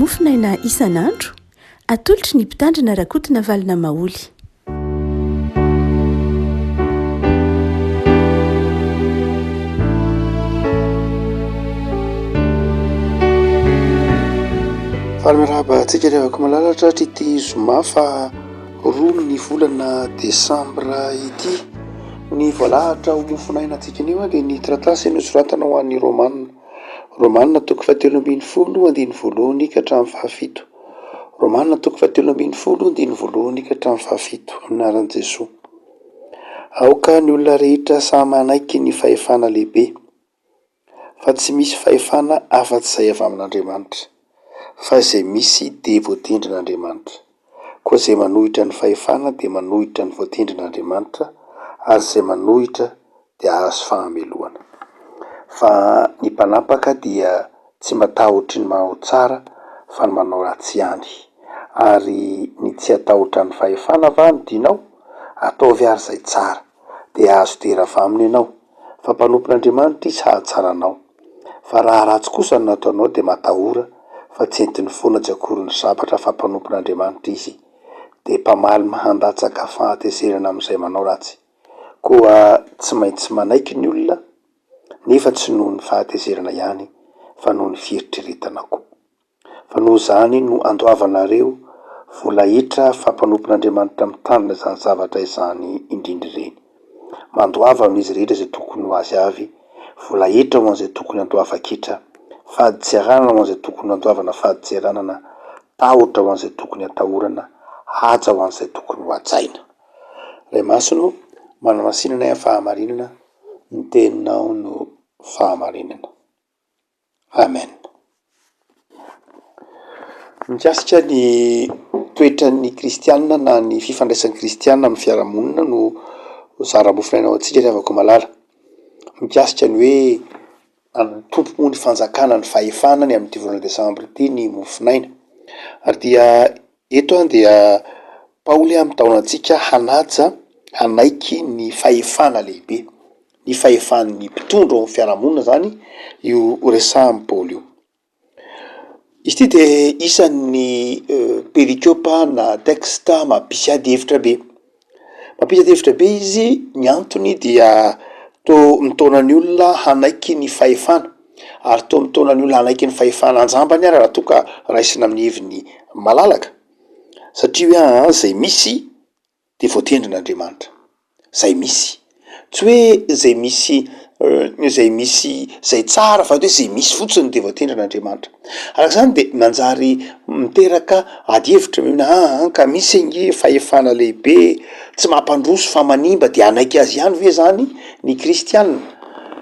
Mofonaina isan'andro, atolotry ny Mpitandrina Rakotonavalona Maholy. Faly miarahaba antsika ry havako malala tratry ity zoma faha roa ny volana desambra ity. Ny voalahatra ho mofonaina antsika anio dia ny taratasy nosoratana ho an'ny Romana. Romana toko fahatelo ambin'ny folo andininy voalohany ka hatramin'ny fahafito. Romana toko fahatelo ambin'ny folo andininy voalohany ka hatramin'ny fahafito. Amin'ny anaran'i Jesoa. Aoka ny olona rehetra samy hanaiky ny fahefana lehibe, fa tsy misy fahefana afa-tsy izay avy amin'Andriamanitra, fa izay misy dia voatendrin'Andriamanitra. Koa izay manohitra ny fahefana dia manohitra ny voatendrin'Andriamanitra, ary izay manohitra dia hahazo fahamelohana. Fa ny mpanapaka dia tsy matahotry ny manao tsara fa ny manao ratsy ihany. Ary ny tsy hatahotra ny fahefana va no tianao? Ataovy ary izay tsara, dia hahazo dera avy aminy ianao, fa mpanompon'Andriamanitra izy hahatsara anao. Fa raha ratsy kosa no nataonao dia matahora, fa tsy entiny foana tsy akory ny sabatra fa mpanompon'Andriamanitra izy, dia mpamaly handatsaka fahatezerana amin'izay manao ratsy. Koa tsy maintsy manaiky ny olona, nefa tsy noho ny fahatezerana ihany, fa noho ny fieritreretana koa. Fa noho izany no andoavanareo vola hetra fa mpanompon'Andriamanitra mitandrina izany zavatra izany indrindra ireny. Mandoava amin'izy rehetra izay tokony ho azy avy, vola hetra ho an'izay tokony handoavan-ketra, fadintseranana ho an'izay tokony handoavana fadintseranana, tahotra ho an'izay tokony hatahorana, haja ho an'izay tokony ho hajaina. Ray Masina ô, manamasina anay amin'ny fahamarinana, ny teninao no fahamarinana. Amen. Mikasika ny toetran'ny kristiana na ny fifandraisan'ny kristiana amin'ny fiarahamonina no zara-mofonaina ho antsika ry havako malala. Mikasika ny hoe an'ny Tompo moa ny fanjakana, ny fahefana ny amin'ity volana desambra ity ny mofonaina. Ary dia Eto dia Paoly mitaona antsika hanaja, hanaiky ny fahefana lehibe, ny fahefan'ny mpitondra ao amin'ny fiarahamonina zany io resahan'i Paoly io. Izy ity dia isan'ny perikopa na texte mampisy ady hevitra be. Mampisy ady hevitra be izy, ny antony dia toa mitaona ny olona hanaiky ny fahefana, ary toa mitaona ny olona hanaiky ny fahefana an-jambany ary raha toa ka raisina amin'ny heviny malalaka, satria hoe aa zay misy de voatendrin'Andriamanitra, zay misy, tsy hoe zay misy zay misy zay tsara fa hoe zay misy fotsiny de voatendrin'Andriamanitra. Araka izany de manjary miteraka ady hevitra hoe aa ka misy ange fahefana lehibe tsy mampandroso fa manimba de hanaiky azy ihany ve zany ny kristiana?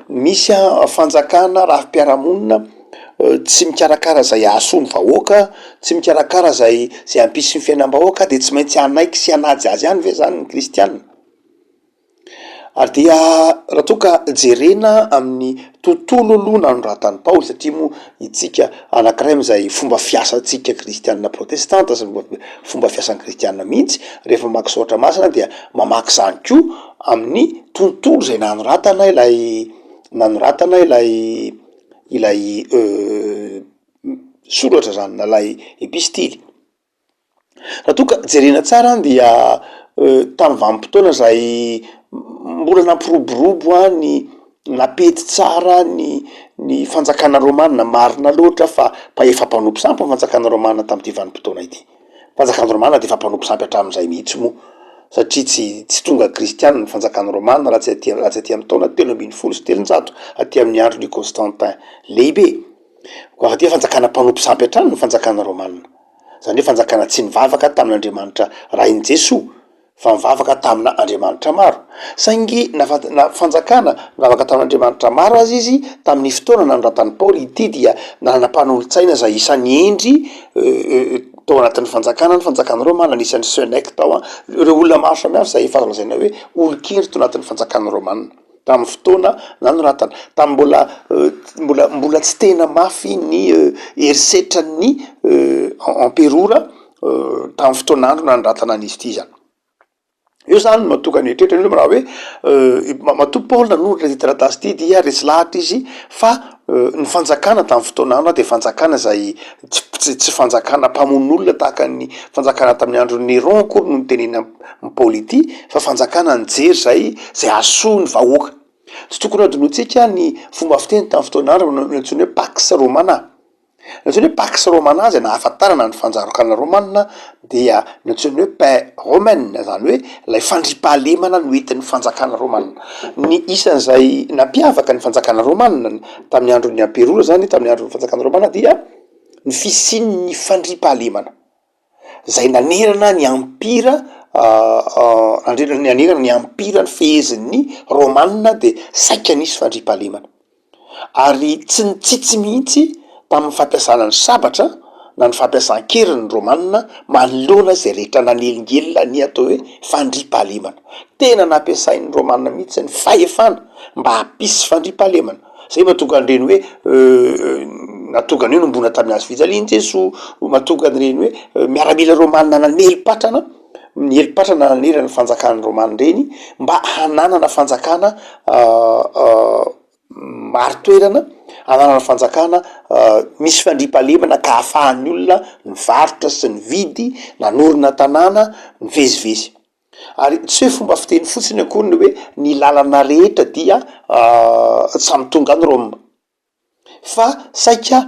Misy fanjakana rafi-piarahamonina tsy mikarakara izay hahasoa ny vahoaka, tsy mikarakara izay izay hampisy ny fiainam-bahoaka de tsy maintsy hanaiky sy hanaja azy ihany ve zany ny kristiana? Ary dia raha toa ka jerena amin'ny tontolo aloha nanoratan'i Paoly, satria moa itsika anankiray amin'izay fomba fiasantsika kristiana protestanta sy ny fomba fiasan'ny kristiana mihitsy, rehefa mamaky soratra masina dia mamaky izany koa amin'ny tontolo izay nanoratana ilay nanoratana ilay ilay soratra zany na ilay epistily. Raha toa ka jerena tsara dia tamin'ny vanim-potoana izay mbola nampiroborobo ny nampety tsara ny ny fanjakana romana, marina loatra fa efa mpanompo sampy ny fanjakana romana tamin'ity vanim-potoana ity, fanjakana romana dia efa mpanompo sampy hatramin'izay mihitsy moa satria tsy tsy tonga kristiana ny fanjakana romana raha tsy aty raha tsy aty amin'ny taona 313 aty amin'ny andron'i Constantin lehibe, koa dia fanjakana mpanompo sampy hatrany ny fanjakana romana. Izany hoe fanjakana tsy nivavaka tamin'Andriamanitra Rain'i Jesoa fa nivavaka tamina andriamanitra maro. Saingy na na fanjakana nivavaka tamin'andriamanitra maro aza izy tamin'ny fotoana nanoratan'i Paoly ity dia nanana mpanolotsaina izay isan'ny hendry tao anatin'ny fanjakana, ny fanjakana romana, anisan'ny Senèque tao an, ireo olona maro samihafa izay efa azo lazaina hoe olon-kendry tao anatin'ny fanjakana romana. Tamin'ny fotoana nanoratana, tamin'ny mbola mbola mbola tsy tena mafy ny herisetran'ny emperora tamin'ny fotoan'andro nanoratana an'izy ity zany. Eo zany no mahatonga ny eritreritra ny olona raha hoe matoa Paoly nanoratra ity taratasy ity dia resy lahatra izy fa ny fanjakana tamin'ny fotoan'andro dia fanjakana izay tsy tsy fanjakana mpamono olona tahaka ny fanjakana tamin'ny andron'i Néron akory no nitenenan'i Paoly ity fa fanjakana nijery izay izay hahasoa ny vahoaka. Tsy tokony hadinointsika ny fomba fiteny tamin'ny fotoan'andro nantsoina hoe pax romana. Ny antsoina hoe Pax Romana izay nahafantarana ny fanjarokana romana dia ny antsoina hoe paix romaine, izany hoe ilay fandriampahalemana noentin'ny fanjakana romana. Ny isan'izay nampiavaka ny fanjakana romana tamin'ny andron'ny amperora izany, tamin'ny andron'ny fanjakana romana dia ny fisian'ny fandriampahalemana izay nanerana ny ampira nanerana ny ampira nifehezin'ny romana dia saika nisy fandriampahalemana. Ary tsy nitsitsy mihitsy tamin'ny fampiasana ny sabatra na ny fampiasan-kery ny Romana manoloana izay rehetra nanelingelina ny atao hoe fandriampahalemana. Tena nampiasain'ny Romana mihitsy ny fahefana mba hampisy fandriampahalemana. Izay mahatonga an'ireny hoe nahatonga ny hoe nohomboana tamin'ny hazo fijalian'i Jesoa, mahatonga an'ireny hoe miaramila romana namely-patrana, niely-patrana nanerana ny fanjakan'ny Romana ireny mba hananana fanjakana marin-toerana, hananana fanjakana misy fandriampahalemana ka ahafahan'ny olona nivarotra sy nividy, nanorina tanàna, nivezivezy. Ary tsy hoe fomba fiteny fotsiny akory ny hoe ny lalana rehetra dia samy tonga any Roma. Fa saika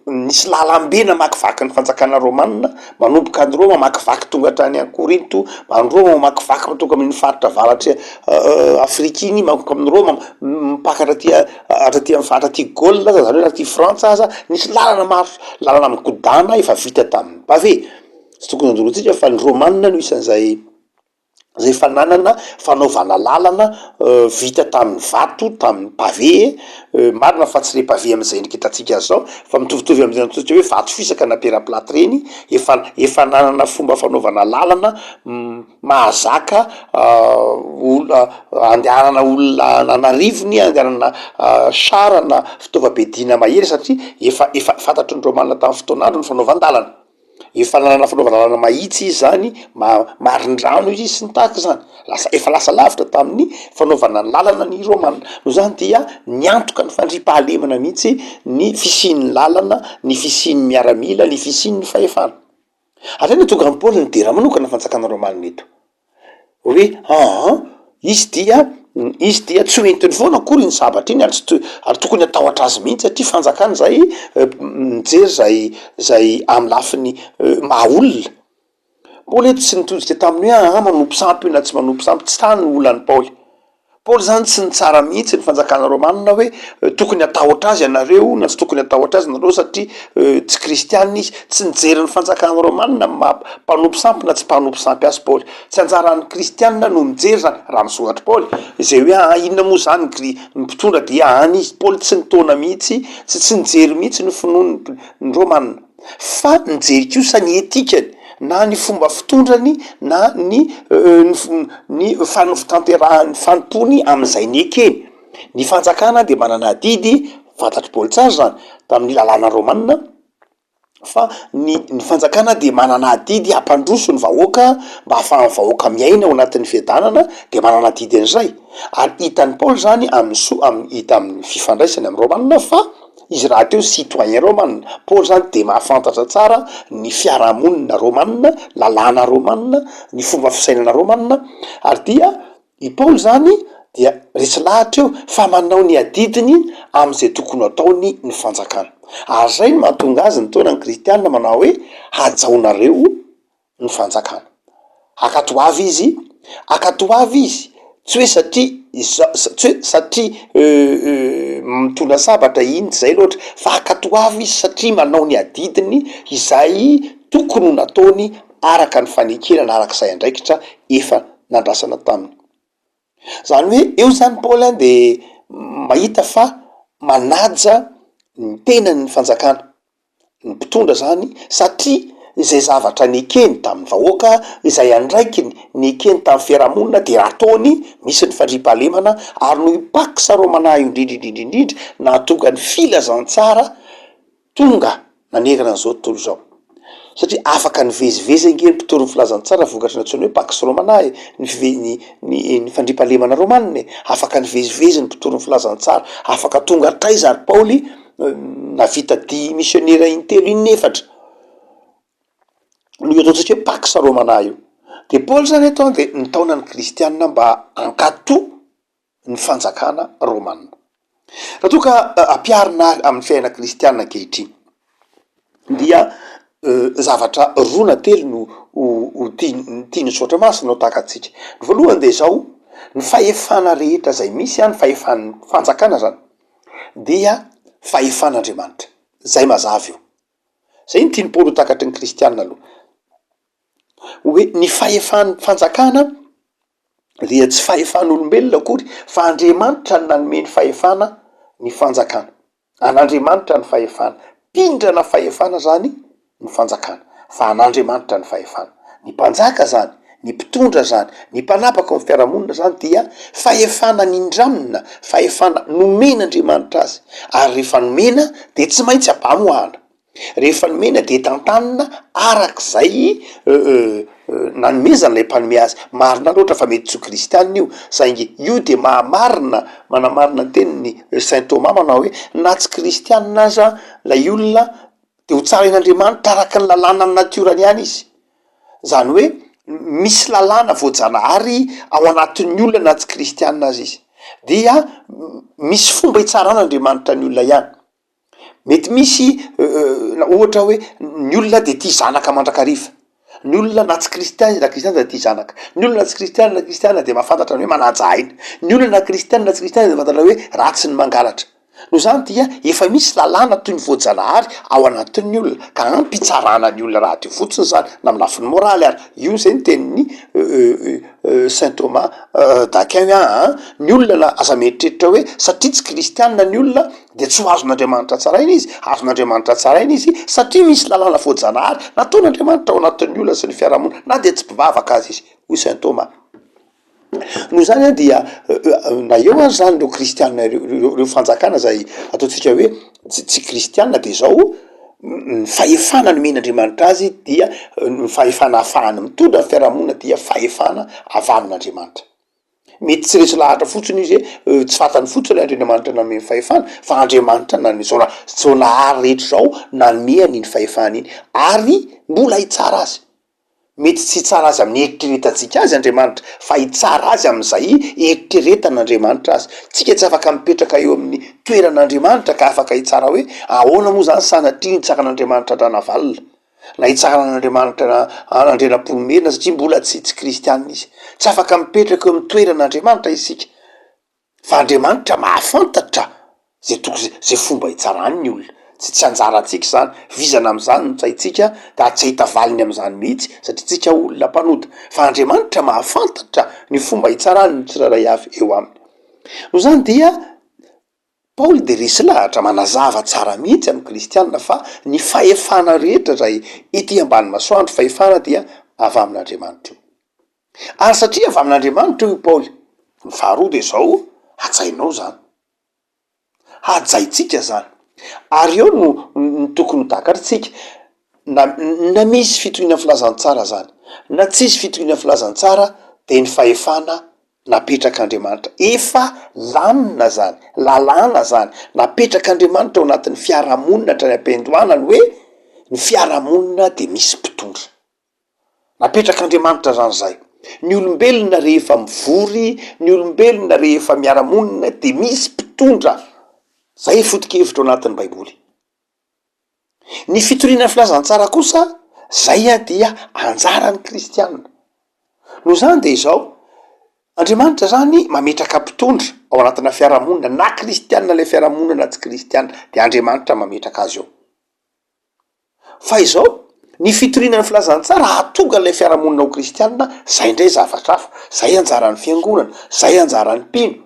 nisy lalam-be namakivaky ny fanjakana rômanina, manomboka any Roma mamakivaky tonga hatrany Korinto, any Roma mamakivaky mahatonga amin'iny faritra avaratr'i Afrika iny, manomboka amin'i Roma mipaka hatraty hatraty amin'ny faritra aty Gaule aza, zany hoe hatraty Frantsa aza, nisy lalana maro, lalana migodàna efa vita tamin'ny pavé. Tsy tokony handoroantsika fa ny rômanina no isan'izay Izay efa nanana fanaovana lalana vita tamin'ny vato, tamin'ny pavé, marina fa tsy le pavé amin'izay endrika hitantsika azy izao fa mitovitovy amin'izay antsointsika hoe vato fisaka na pierre plate ireny, efa efa nanana fomba fanaovana lalana mahazaka olona andehanana olona an'arivony, andehanana char na fitaovam-piadiana mahery satria efa efa fantatry ny romana tamin'ny fotoan'andro ny fanaovan-dalana. Efa nanana fanaovana lalana mahitsy izy zany, marindrano izy sy ny tahaka izany, lasa efa lasa lavitra tamin'ny fanaovana ny lalana ny romana, noho izany dia niantoka ny fandriampahalemana mihitsy ny fisian'ny lalana, ny fisian'ny miaramila, ny fisian'ny fahefana. Ary zay no nahatonga an'i Paoly nidera manokana ny fanjakana romana eto. Hoe aa izy dia izy dia tsy ho entiny foana akory iny zavatra iny ary tsy to- ary tokony hatahotra azy mihitsy satria fanjakana izay mijery zay zay amy lafiny maha olona. Paoly eto tsy nitodika tamin'ny hoe aa manompo sampy io na tsy manompo sampy, tsy tany ny olan'i Paoly. Paoly izany tsy nitsara mihitsy ny fanjakana romanina hoe tokony hatahotra azy ianareo na tsy tokony hatahotra azy nareo satria tsy kristianina izy. Tsy nijery ny fanjakana romanina amin'ny maha mpanompo sampy na tsy mpanompo sampy azy Paoly. Tsy anjaran'ny kristianina no mijery izany, raha ny soratr'i Paoly, izay hoe aa inona moa izany ny kri- ny mpitondra dia any izy. Paoly tsy nitaona mihitsy, tsy tsy nijery mihitsy ny finoan'ny ny romanina. Fa nijery kosa ny etikany na ny fomba fitondrany na ny ny fanofitanterahany fanompoany amin'izay nekeny. Ny fanjakana dia manana adidy, fantatr'i Paoly tsara izany, tamin'ny lalàna romana, fa ny ny fanjakana dia manana adidy hampandroso ny vahoaka mba hahafahan'ny vahoaka miaina ao anatin'ny fiadanana dia manana adidy an'izay. Ary hitan'i Paoly izany amin'ny soa amin'ny hita amin'ny fifandraisany amin'ny romana fa Izy rahateo citoyen romana. Paoly izany dia mahafantatra tsara ny fiarahamonina romana, lalàna romana, ny fomba fisainana romana, ary dia i Paoly izany dia resy lahatra eo fa manao ny adidiny amin'izay tokony ho ataony ny fanjakana. Ary izay no mahatonga azy nitaona ny kristiana manao hoe hajaonareo ny fanjakana. Ankatoavy izy, ankatoavy izy, tsy hoe satria iza- tsy hoe satria mitondra sabatra iny tsy zay loatra fa ankatoavy izy satria manao ny adidiny izay tokony ho nataony araka ny fanekena na araka izay andraikitra efa nandrasana taminy. Zany hoe eo zany Paoly an de mahita fa manaja ny tenany ny fanjakana. ny mpitondra zany satria izay zavatra nekeny tamin'ny vahoaka, izay andraikiny nekeny tamin'ny fiarahamonina dia ataony, misy ny fandriampahalemana ary noho io pax romana io indrindra indrindra indrindra nahatonga ny filazantsara tonga nanerana an'izao tontolo izao. Satria afaka nivezivezy ange ny mpitory ny filazantsara vokatry ny antsoina hoe Pax Romana e, ny five- ny ny ny fandriampahalemana romana e, afaka nivezivezy ny mpitory ny filazantsara, afaka tonga hatraiza ary Paoly nahavita dia misionera intelo inefatra no io ataontsika hoe Pax Romana io. De Paoly zany eto an de nitaona ny kristiana mba hankatò ny fanjakana romana. Raha toa ka ampiharina ary amin'ny fiainana kristiana ankehitriny dia zavatra roa na telo no ho tian- tian'ny soratra masina ho takatsika. Ny voalohany de zao, ny fahefana rehetra zay misy an, ny fahefan'ny fanjakana zany dia fahefan'Andriamanitra, zay mazava io. Zay no tian'i Paoly ho takatry ny kristiana aloha, hoe ny fahefan'ny fanjakana dia tsy fahefan'olombelona akory fa Andriamanitra no nanome ny fahefana ny fanjakana. An'Andriamanitra ny fahefana. Mpindrana fahefana zany ny fanjakana fa an'Andriamanitra ny fahefana. Ny mpanjaka zany, ny mpitondra zany, ny mpanapaka ao amin'ny fiarahamonina zany dia fahefana nindramina, fahefana nomen'Andriamanitra azy ary rehefa nomena dia tsy maintsy ampamoahana. Rehefa nomena dia tantanina arak'izay nanomezana ilay mpanome azy. Marina loatra fa mety tsy ho kristianina io, saingy io dia mahamarina, manamarina ny tenin'i Saint Thomas manao hoe na tsy kristianina aza ilay olona dia ho tsarain'Andriamanitra araka ny lalànan'ny natiorany ihany izy. Izany hoe misy lalàna voajanahary ao anatin'ny olona na tsy kristianina aza izy. Dia misy fomba hitsaran'Andriamanitra ny olona ihany. Mety misy ohatra hoe ny olona de tia zanaka mandrakariva, ny olona na tsy kristiana izy na kristiana dia tia zanaka, ny olona na tsy kristiana na kristiana dia mahafantatra ny hoe manaja aina, ny olona na kristiana na tsy kristiana dia mahafantatra hoe ratsy ny mangalatra. Noho izany dia efa misy lalàna toy ny voajanahary ao anatin'ny olona ka ampy hitsarana ny olona rahateo fotsiny izany na amin'ny lafiny moraly ary. Io izay ny tenin'i Saint Thomas d'Aquin hoe aa ny olona na aza mieritreritra hoe satria tsy kristiana ny olona dia tsy ho azon'Andriamanitra tsaraina izy, azon'Andriamanitra tsaraina izy satria misy lalàna voajanahary nataon'Andriamanitra ao anatin'ny olona sy ny fiarahamonina na dia tsy mpivavaka aza izy, hoy Saint Thomas. Noho izany an dia na eo aza izany ireo kristiana ireo, ireo fanjakana izay ataontsika hoe tsy tsy kristiana dia izao, ny fahefana nomen'Andriamanitra azy dia ny fahefana ahafahany mitondra ny fiarahamonina dia fahefana avy amin'Andriamanitra. Mety tsy resy lahatra fotsiny izy hoe tsy fantany fotsiny hoe Andrianamanitra nanome ny fahefana fa Andriamanitra nanome zao raha zao nahary rehetra izao nanome an'iny fahefana iny ary mbola hitsara azy. Mety tsy hitsara azy amin'ny eritreretantsika azy Andriamanitra fa hitsara azy amin'izay eritreretan'Andriamanitra azy. Tsika tsy afaka mipetraka eo amin'ny toeran'Andriamanitra ka afaka hitsara hoe ahoana moa zany sanatria nitsaran'Andriamanitra an-dRanavalona. Na hitsara an'Andriamanitra an'Andrianampoinimerina satria mbola tsy tsy kristianina izy. Tsy afaka mipetraka eo amin'ny toeran'Andriamanitra isika fa Andriamanitra mahafantatra zay toko- zay fomba hitsarany ny olona. Tsy tsy anjarantsika izany, vizana amin'izany ny saintsika da tsy hahita valiny amin'izany mihitsy satria tsika olona mpanota fa Andriamanitra mahafantatra ny fomba hitsarany ny tsirairay avy eo aminy. Noho izany dia Paoly dia resy lahatra manazava tsara mihitsy amin'ny kristiana fa ny fahefana rehetra izay ety ambany masoandro, fahefana dia avy amin'Andriamanitra io. Ary satria avy amin'Andriamanitra io hoy Paoly, ny faharoa dia izao, hajainao izany. Hajaintsika izany. Ary eo no no tokony ho takatritsika, na na misy fitoriana filazantsara izany, na tsisy fitoriana filazantsara dia ny fahefana Napetrak'Andriamanitra. Efa lamina zany, lalàna zany, napetrak'Andriamanitra ao anatin'ny fiarahamonina hatrany am-piandohana ny hoe ny fiarahamonina dia misy mpitondra. Napetrak'Andriamanitra zany zay. Ny olombelona rehefa mivory, ny olombelona rehefa miara-monina dia misy mpitondra. Zay foto-kevitra ao anatin'ny baiboly. Ny fitoriana ny filazantsara kosa zay dia anjaran'ny kristiana. Noho izany dia izao, Andriamanitra zany mametraka mpitondra ao anatina fiarahamonina, na kristiana ilay fiarahamonina na tsy kristiana, dia Andriamanitra mametraka azy eo. Fa izao, ny fitoriana ny filazantsara hahatonga an'ilay fiarahamonina ho kristiana, zay indray zavatra hafa, zay anjaran'ny fiangonana, zay anjaran'ny mpino.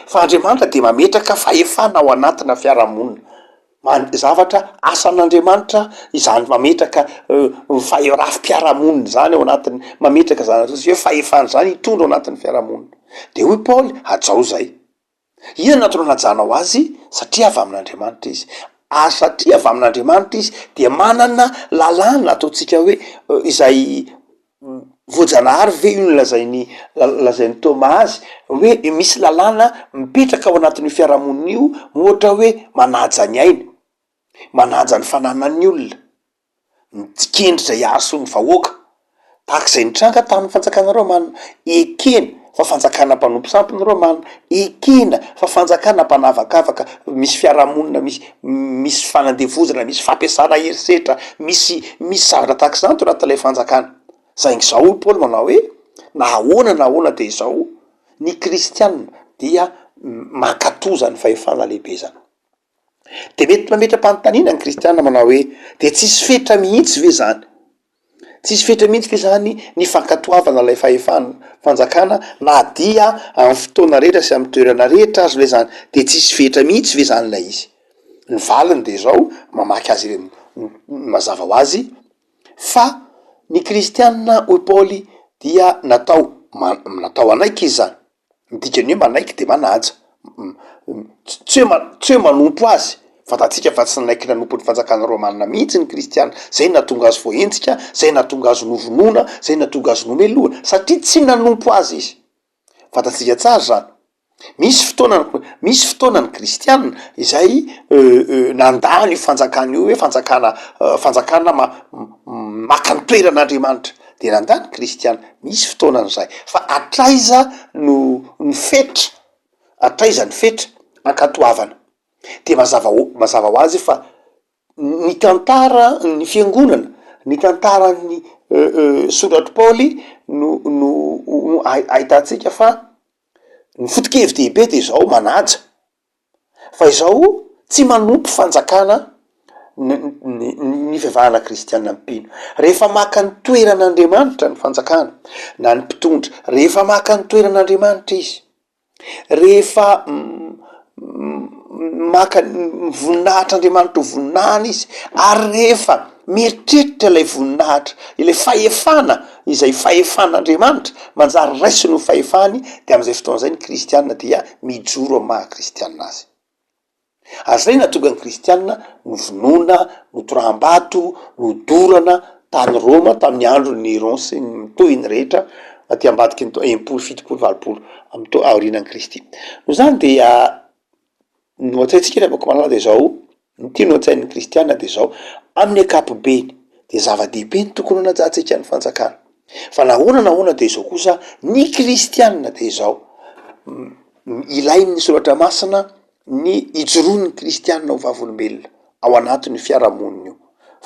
Fa Andriamanitra dia mametraka fahefana ao anatina fiarahamonina. Man- zavatra asan'Andriamanitra izany mametraka fahe- rafi-piarahamonina izany ao anatin'ny, mametraka izany ataontsika hoe fahefana izany hitondra ao anatin'ny fiarahamonina. De hoy Paoly, hajao izay. Inona no antony hanajanao azy? Satria avy amin'Andriamanitra izy. Ary satria avy amin'Andriamanitra izy dia manana lalàna ataontsika hoe izay voajanahary ve io no lazain'i lazain'i Thomas azy hoe misy lalàna mipetraka ao anatin'io fiarahamonina io ohatra hoe manaja ny aina, manaja ny fananan'ny olona. Mikendry izay hahasoa ny vahoaka, tahaka izay nitranga tamin'ny fanjakana romana. Ekena fa fanjakana mpanompo sampy ny romana, ekena fa fanjakana mpanavakavaka, misy fiarahamonina misy misy fanandevozana, misy fampiasana herisetra, misy misy zavatra tahaka izany tao anatin'ilay fanjakana. Saingy izao hoy Paoly manao hoe, na ahoana na ahoana dia izao, ny kristiana dia mankatò izany fahefana lehibe izany. De mety mametra-panontaniana ny kristiana manao hoe, de tsisy fetra mihitsy ve zany? Tsisy fetra mihitsy ve zany ny fankatoavana ilay fahefana fanjakana na dia amin'ny fotoana rehetra sy amin'ny toerana rehetra aza ve zany? De tsisy fetra mihitsy ve zany ilay izy? Ny valiny de zao, mamaky azy ireny mazava ho azy fa ny kristiana hoy Paoly dia natao natao hanaiky izy zany. Ny dikan'ny hoe manaiky de manaja, tsy hoe tsy hoe manompo azy, fantatsika fa tsy nanaiky nanompo ny fanjakana romana mihitsy ny kristiana, zay nahatonga azy voahenjika, zay nahatonga azy novonoina, zay nahatonga azy nomelohina, satria tsy nanompo azy izy, fantatsika tsara zany. Misy fotoana, misy fotoana ny kristiana izay nandà an'io fanjakana io hoe fanjakana fanjakana maka ny toeran'Andriamanitra, de nandà ny kristiana, misy fotoanan'izay, fa hatraiza no ny fetra, hatraiza ny fetra ankatoavana, de mazava ho mazava ho azy fa ny tantara ny fiangonana, ny tantaran'ny soratr'i Paoly no no ahitantsika fa ny foto-kevi-dehibe de zao manaja. Fa izao tsy manompo fanjakana ny ny fivavahana kristiana mpino. Rehefa maka ny toeran'Andriamanitra ny fanjakana na ny mpitondra, rehefa maka ny toeran'Andriamanitra izy, rehefa maka ny voninahitr'Andriamanitra ho voninahiny izy, ary rehefa mieritreritra ilay voninahitra, ilay fahefana izay fahefan'Andriamanitra, manjary raisiny ho fahefany, dia amin'izay fotoana izay ny kristiana dia mijoro amin'ny maha kristiana azy. Ary izay no nahatonga ny kristiana novonoina, notoraham-bato, nodorana tany Roma tamin'ny andron'i Néron sy ny tohiny rehetra aty ambadiky ny taona 60, 70, 80 amin'ny taona aorianan'i Kristy. Noho izany dia ny ao an-tsaintsika ry havako malala dia izao, Ny tiany ho an-tsain'ny kristiana dia izao, amin'ny ankapobeny dia zava-dehibe ny tokony hanajantsika ny fanjakana. Fa na ahoana na ahoana dia izao kosa, ny kristiana dia izao, ilain'ny soratra masina ny hijoroan'ny kristiana ho vavolombelona ao anatin'io fiarahamonina io.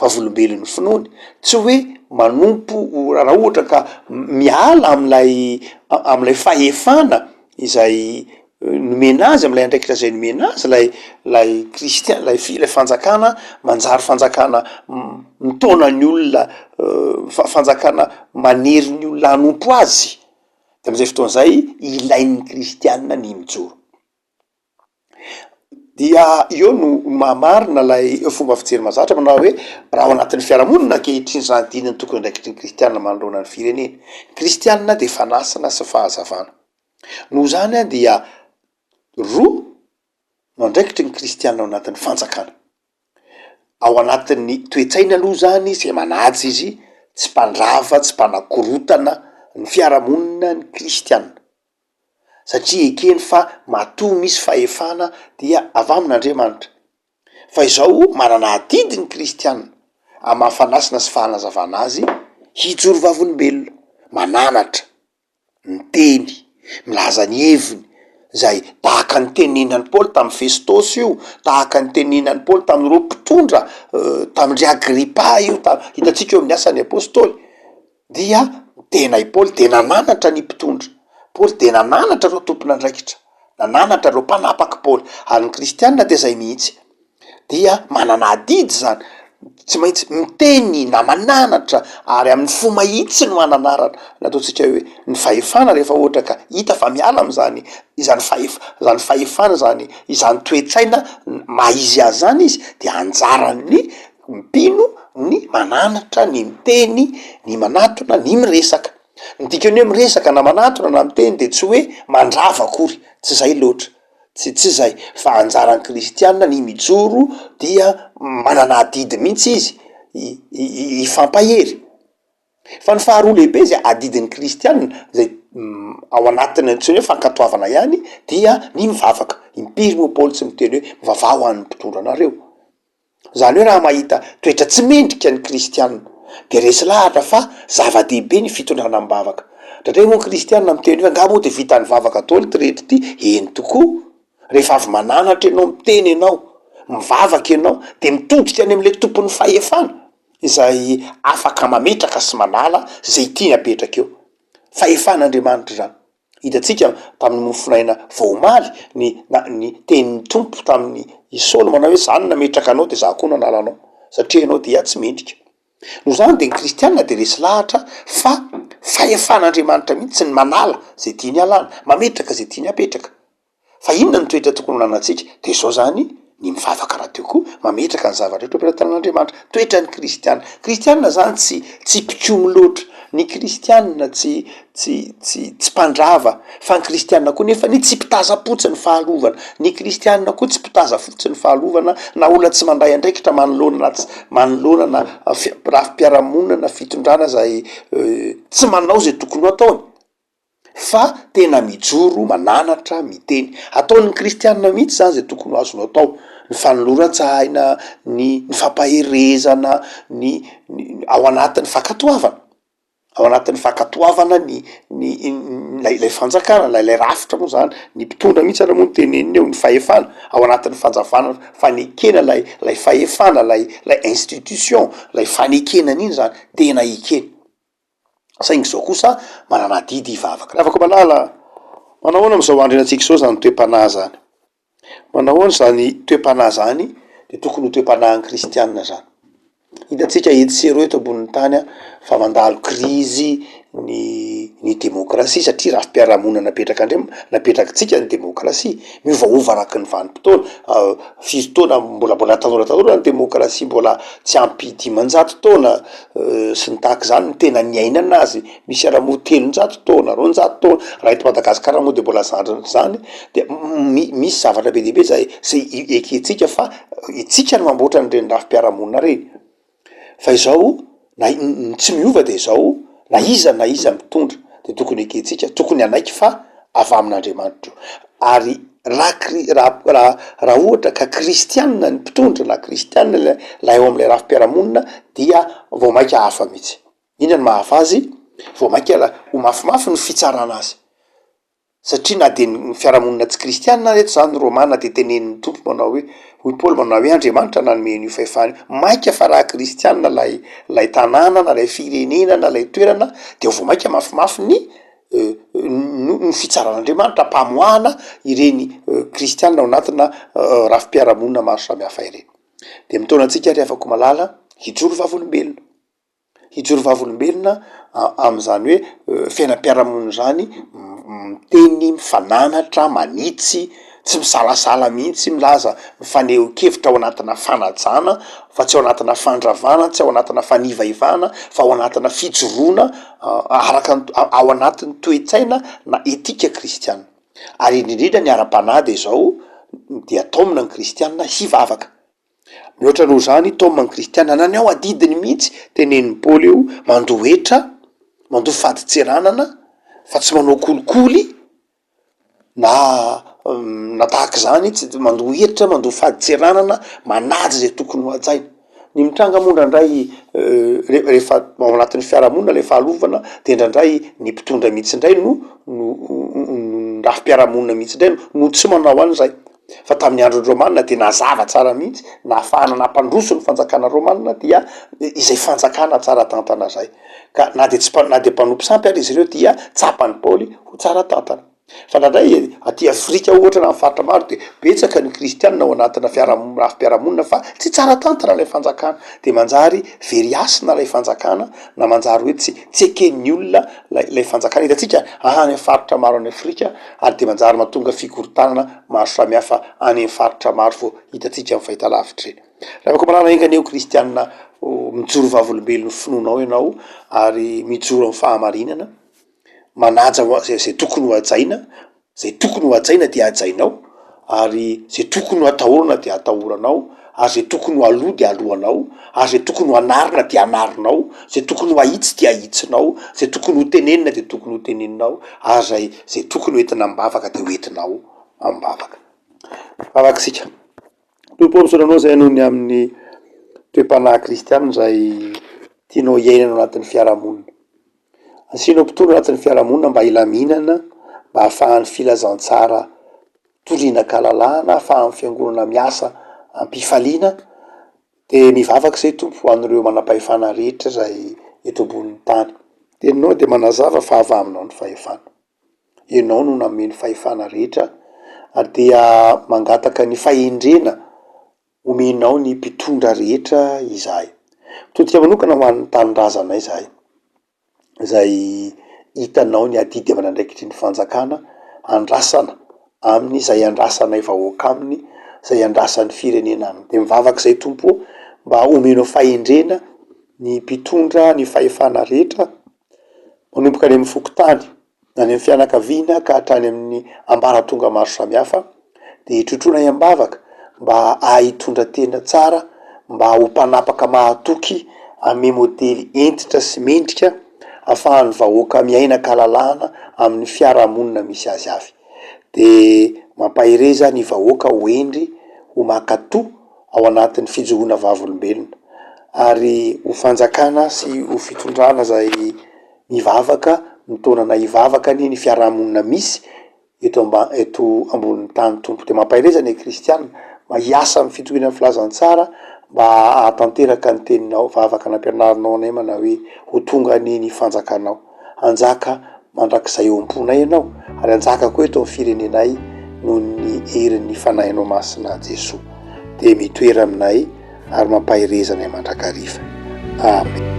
Vavolombelon'ny finoany, tsy hoe manompo raha ohatra ka miala amin'ilay amin'ilay fahefana izay nomena azy, amin'ilay andraikitra izay nomena azy ilay ilay kristian- ilay fi- ilay fanjakana manjary fanjakana mitaona ny olona fa- fanjakana manery ny olona hanompo azy, de am'izay fotoana izay ilain'ny kristiana ny mijoro. Dia eo no mahamarina ilay fomba fijery mahazatra manao hoe raha ao anatin'ny fiarahamonina ankehitriny izany dia inona no tokony andraikitry ny kristiana manoloana ny firenena? Ny kristiana dia fanasana sy fahazavana. Noho izany dia roa no andraikitry ny kristiana ao anatin'ny fanjakana. Ao anatin'ny toe-tsaina aloha izany izay manaja izy, tsy mpandrava, tsy mpanakorotana ny fiarahamonina ny kristiana. satria ekeny fa matoa misy fahefana dia avy amin'Andriamanitra. Fa izao manana adidy ny kristiana amin'ny maha fanasina sy fahanazavana azy hijoro vavolombelona, mananatra, miteny, milaza ny heviny, izay tahaka ny tenenan'i Paoly tamin'i Festosy io, tahaka ny tenenan'i Paoly tamin'ireo mpitondra tamin-dry Agripa io, ta- hitantsika eo amin'ny asan'ny apostoly. Dia tena i Paoly dia nananatra ny mpitondra. Paoly dia nananatra ireo tompon'andraikitra, nananatra ireo mpanapaka Paoly. Ary ny kristiana dia izay mihitsy, dia manana adidy izany, tsy maintsy miteny na mananatra ary amin'ny fo mahitsy no hananarana ny ataontsika hoe ny fahefana rehefa ohatra ka hita fa miala amin'izany izany fahefa- izany fahefana izany izany toe-tsaina maha izy azy izany izy dia anjaran'ny mpino ny mananatra, ny miteny, ny manatona, ny miresaka. Ny dikan'ny hoe miresaka na manatona na miteny de tsy hoe mandrava akory, tsy zay loatra. Tsy tsy izay fa anjaran'ny kristiana ny mijoro dia manana adidy mihitsy izy hifampahery. Fa ny faharoa lehibe izay adidin'ny kristiana izay ao anatin'ny antsoina hoe fankatoavana ihany dia ny mivavaka. Impiry moa Paoly tsy miteny hoe mivavaha ho an'ny mpitondra anareo. Izany hoe raha mahita toetra tsy mendrika ny kristiana dia resy lahatra fa zava-dehibe ny fitondrana am-bavaka. Indraindray moa ny kristiana miteny hoe angaha moa dia vitan'ny vavaka daholo ity rehetra ity? Eny tokoa, rehefa avy mananatra ianao, miteny ianao, mivavaka ianao dia mitodika any amin'ilay tompon'ny fahefana izay afaka mametraka sy manala izay tiany hapetraka eo. Fahefan'Andriamanitra izany. Hitantsika tamin'ny mofonaina vao omaly ny na ny tenin'ny Tompo tamin'i i Saoly manao hoe za no nametraka anao de za koa no hanala anao satria ianao dia tsy mendrika. Noho izany dia ny kristiana dia resy lahatra fa fahefan'Andriamanitra mihitsy ny manala izay tiany halana, mametraka izay tiany hapetraka. Fa inona no toetra tokony hananantsika? Dia izao izany, ny mivavaka rahateo koa, mametraka ny zavatra rehetra eo am-pelatanan'Andriamanitra. Toetran'ny kristiana. Kristiana izany tsy tsy mpikomy loatra, ny kristiana tsy tsy tsy tsy mpandrava, fa ny kristiana koa nefa ny tsy mpitazam-potsiny fahalovana, ny kristiana koa tsy mpitaza fotsiny fahalovana na olona tsy mandray andraikitra manoloana na tsy manoloana na fi- rafi-piarahamonina na fitondrana izay tsy manao izay tokony ho ataony. fa tena mijoro, mananatra, miteny. Ataon'ny kristianina mihitsy zany zay tokony ho azony atao, ny fanoloran-tsaina, ny ny fampaherezana, ny ny ao anatin'ny fankatoavana, ao anatin'ny fankatoavana ny ny ilay ilay fanjakana na ilay rafitra moa zany, ny mpitondra mihitsy ary moa no tenenina eo, ny fahefana, ao anatin'ny fanjavana, fanekena ilay ilay fahefana, ilay ilay institution, ilay fanekena an'iny zany, tena ekena. Saingy izao kosa manana adidy hivavaka. Ry havako malala a! Manao ahoana amin'izao andro iainantsika izao izany toe-panahy izany? Manao ahoana izany toe-panahy izany? Dia tokony ho toe-panahin'ny kristianina izany. Hitantsika etsy sy eroa eto ambonin'ny tany fa mandalo krizy ny ny demokrasia satria rafi-piarahamonina napetrak'Andriam- napetrakitsika ny demokrasia. Miovaova araka ny vanim-potoana, firy taona mbola mbola tanora tanora ny demokrasia mbola tsy ampy 500 taona sy ny tahaka izany no tena niainana azy, misy ara moa 300 taona, 200 taona, raha eto Madagasikara moa de mbola zandriny zany, de misy zavatra be dia be zay zay ekentsika fa itsika no mamboatra an'ireny rafi-piarahamonina ireny, fa izao na ny tsy miova de izao na iza na iza mitondra de tokony ekentsika, tokony hanaiky fa avy amin'Andriamanitra io, ary raha kri- raha raha raha ohatra ka kristianina ny mpitondra na kristianina ilay ilay ao amin'ilay rafi-piarahamonina dia vao mainka hafa mihitsy, inona no maha hafa azy? Vao mainka la- ho mafimafy ny fitsarana azy, satria na de ny fiarahamonina tsy kristianina ary eto zany romana de tenenin'ny Tompo manao hoe, hoy Paoly manao hoe Andriamanitra nanome an'io fahefana io, mainka fa raha kristianina ilay ilay tanàna na ilay firenena na ilay toerana de vao mainka mafimafy ny no ny fitsaran'Andriamanitra ampamoahana ireny kristiana ao anatina rafi-piarahamonina maro samihafa ireny. De mitaona antsika ry havako malala hijoro vavolombelona, hijoro vavolombelona am'zany hoe fiainam-piarahamonina zany, miteny, mifananatra, manitsy, tsy misalasala mihitsy milaza mifanehoan-kevitra ao anatina fanajana fa tsy ao anatina fandravana, tsy ao anatina fanivaivana fa ao anatina fijoroana araka ny ao anatin'ny toe-tsaina na etika kristiana. Ary indrindrindra ny ara-panahy de zao dia taomina ny kristiana hivavaka. Mihoatra noho izany taomina ny kristiana na ny ao adidiny mihitsy tenenin'i Paoly eo mandoa hetra, mandoa fadintseranana fa tsy manao kolikoly, na na tahaka izany tsy de mandoa hetra, mandoa fadintseranana, manaja izay tokony ho hajaina. Ny mitranga moa indraindray re- rehefa ao anatin'ny fiarahamonina le fahalovana de indraindray ny mpitondra mihitsy indray no no ny rafi-piarahamonina mihitsy indray no tsy manao an'izay, fa tamin'ny andron'ny rômanina de nazava tsara mihitsy nahafahana nampandroso ny fanjakana rômanina dia izay fanjakana tsara tantana zay. Ka na dia tsy mpa- na dia mpanompo sampy ary izy ireo dia tsapan'i Paoly ho tsara tantana. Fa indraindray aty Afrika ohatra na amin'ny faritra maro dia betsaka ny kristianina ao anatina fiarahamonina, rafi-piarahamonina fa tsy tsara tantana ilay fanjakana. Dia manjary very hasina ilay fanjakana na manjary hoe tsy tsy eken'ny olona ilay ilay fanjakana. Hitantsika any amin'ny faritra maro any Afrika ary dia manjary mahatonga fikorontanana maro samihafa any amin'ny faritra maro vao hitantsika amin'ny fahitalavitra ireny. Ravakomalala enga anie ho kristianina mijoro vavolombelon'ny finoanao ianao ary mijoro amin'ny fahamarinana, manaja ho zay zay tokony ho hajaina, zay tokony ho hajaina dia hajainao. ary zay tokony ho atahorana dia atahoranao, ary zay tokony ho aloa dia aloanao, ary zay tokony ho anarina dia anarinao, zay tokony ho ahitsy dia ahitsinao, zay tokony ho tenenina dia tokony ho teneninao, ary zay zay tokony ho entina am-bavaka dia ho entinao am-bavaka. Vavaka isika. Tompo ô, misaotra Anao izahay noho ny amin'ny toe-panahy kristiana izay tianao hiainana ao anatin'ny fiarahamonina. Asianao mpitondra anatin'ny fiarahamonina mba hilaminana, mba hahafahan'ny filazantsara toriana an-kalalahana, hahafahan'ny fiangonana miasa am-pifaliana. Dia mivavaka izay Tompo ho an'ireo manam-pahefana rehetra izay eto ambonin'ny tany. Teninao dia manazava fa avy aminao ny fahefana. Ianao no nanome ny fahefana rehetra ary dia mangataka ny fahendrena omenao ny mpitondra rehetra izahay. Mitodika manokana ho an'ny tanindrazanay izahay, izay hitanao ny adidy aman'andraikitry ny fanjakana andrasana aminy, izay andrasanay vahoaka aminy, izay andrasan'ny firenena aminy. Dia mivavaka izay Tompo ô, mba omenao fahendrena ny mpitondra ny fahefana rehetra, manomboka any amin'ny fokontany, na any amin'ny fianakaviana ka hatrany amin'ny ambaratonga maro samihafa, dia hitrotroanay am-bavaka mba hahay hitondra tena tsara, mba ho mpanapaka mahatoky, hanome modely hentitra sy mendrika ahafahan'ny vahoaka miaina an-kalalahana amin'ny fiarahamonina misy azy avy. Dia mampahereza ny vahoaka ho hendry, ho mankatò ao anatin'ny fijoroana vavolombelona, ary ho fanjakana sy ho fitondrana izay mivavaka, mitaona anay hivavaka anie ny fiarahamonina misy eto amba- eto ambonin'ny tany Tompo. De mampahereza ny kristiana mba hiasa amin'ny fitokiana ny filazantsara mba hahatanteraka ny teninao, vavaka nampianarinao anay manao hoe ho tonga anie ny fanjakanao, hanjaka mandrakizay eo am-ponay ianao ary hanjaka koa eto amin'ny firenenay noho ny herin'ny fanahinao masina Jesoa. De mitoera aminay ary mampahereza anay mandrakariva. Amen.